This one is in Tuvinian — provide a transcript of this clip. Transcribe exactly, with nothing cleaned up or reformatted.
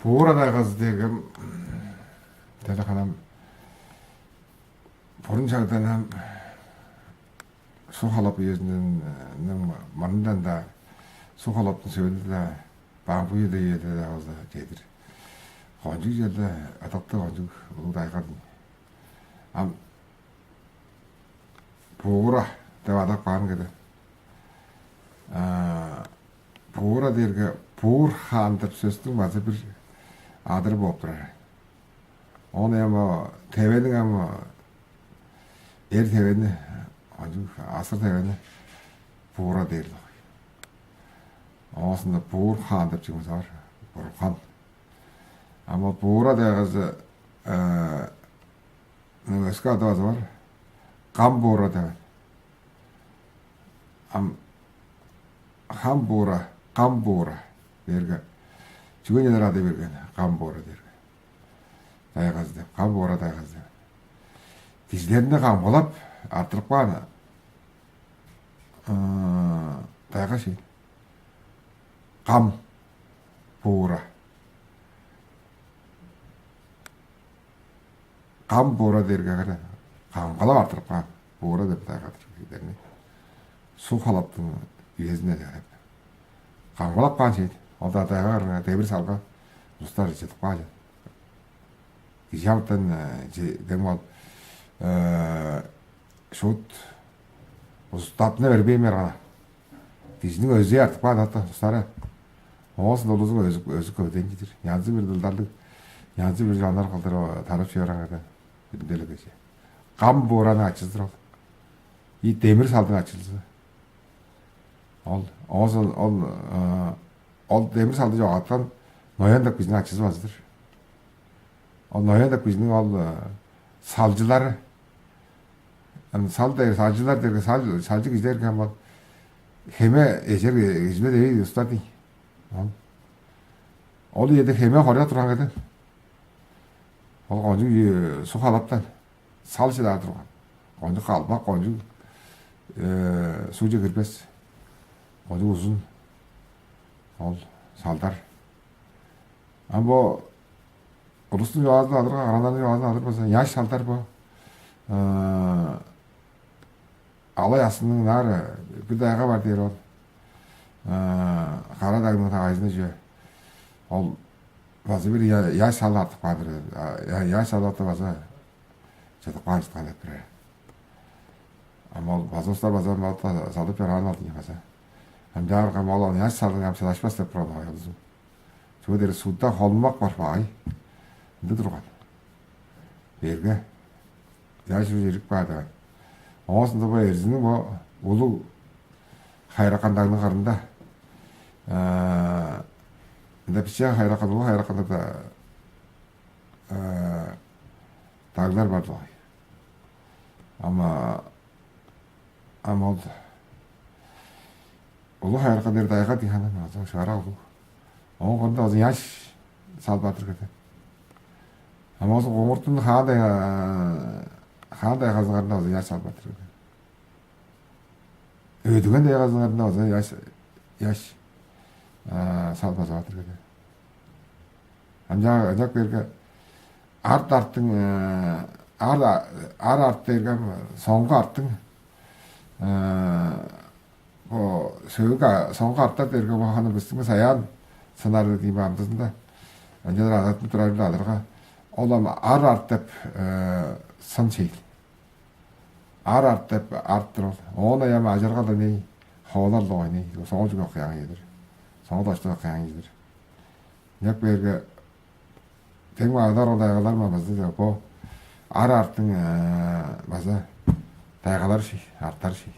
Буура дайгазы дээргем, дээли ханам, бурун чагдан ам суг халап үезинден, мурнундан-даа суг халаптың сөөлүнде-даа, баң буюда үеде-даа болза чедир. Кончуг черде ыдыктыг, кончуг улуг дайга-дыр. Ам Буура деп адап каан кеде. Буура дээрге буур хаан деп сөстүң база бир адыры болуп турар. Ону эми тевениң ам эр тевени, кончуг асыр тевени буура дээр-дир. Оозунда буур хаан деп чүве бар. Бурхан. Ам ол буура дайгазы өске ады база бар. Кам буура деп. Ам хам буура, кам буура дээрге, чүге чедер ады берген, кам буура дээрге. Дайгазы деп, кам буура дайгазы деп. Кижилерни камгалап арттырып каан дайга ши. Кам буура. Кам буура дээрге, камгалап арттырып каан буура деп дайга-дыр кижилерни. Суг халаптың үезинде деп. Камгалап каан чейт. Ол-даа дайга кырынга демир салган улустар чыдып каан чүве. Кижи амытан, э, че-, дең ол, э, шуут устатына бербейн берган. Кижиниң өзү артып каан ата устары. Оозун улузуң өзү, өзү көвден чидир. Янзы бир дылдарлыг, янзы бир чоннар кылдыр тарап чыгараңардан. Бүдүнделиг кижи. Кам буураны ачызыр ол. И демир салдың ачылзы. Ол, оозун ол, э, ол демир салды чогааткан Ноян деп кижиниң ачызы базыдыр. Ол Ноян деп кижиниң ол, э, салчылары, ам сал дээр, салчылар дээрге сал, салчы кижилер кем бол. Хеме эжер кижилер эвей устар дий. Ол, ол үеде хеме хоря турган кеде. Ол кончуг, э, суг халаптан сал чыдаар турган. Кончуг калбак, кончуг, э, сугже кирбес. Кончуг узун. Ол салдар. Ам бо улустуң чугаазын адырга, кыраннарның чугаазын адырбаза, яш салдар бо. Э, Алай астының ынаар бир дайга бар дээр ол. Кара дагның тавайызында чүве. Ол база бир я-, яш сал артып каан-дыр. А, я-, яш сал артып база чыдып каан чыткан деп турар. Ам ол база улустар база ам салып чораан ол дийин база. Ынчаарга ам ол яш салдың ам чыдашпас деп турган ол улузу. Чүге дээрге сугда холумак бар багай. Ынча турган. Берге. Яжы чирип каар даан. Оозунда бо эрзиниң бо улуг хайраккандагның кырында. Ында биче хайраккан, улуг хайракканда даглар бар болгай. Ама ам ол улуг хайраккан дер дайга диханан азы шара улуг. Оон кырында азы яш салбатыр кеде. Ама озу коңуртун хаандай, хаандай казыгарында озу яш салбатыр кеде. Өдүген дей казыгарында озу яш, яш салбазы батыр кеде. Амжак, амжак берге арт арттың, ар, ар арт дээрге соңгу арттың бо сөөгү соңгу арттар дээрге бо ханы бистиң саяан сынары дийим амдызында. Ынчалар адатын турар бир адырга ол ам ар арт деп сын чейил. Ар арт деп арттыр ол. Оон аяма ажыргал да ней, хоолал да ойнай. Соңу чүге окуяң ийдир. Соңу дошта окуяң ийдир. Няк берге тең магадар ол дайгалар ма база деп бо ар арттың база дайгалар ший, арттар ший.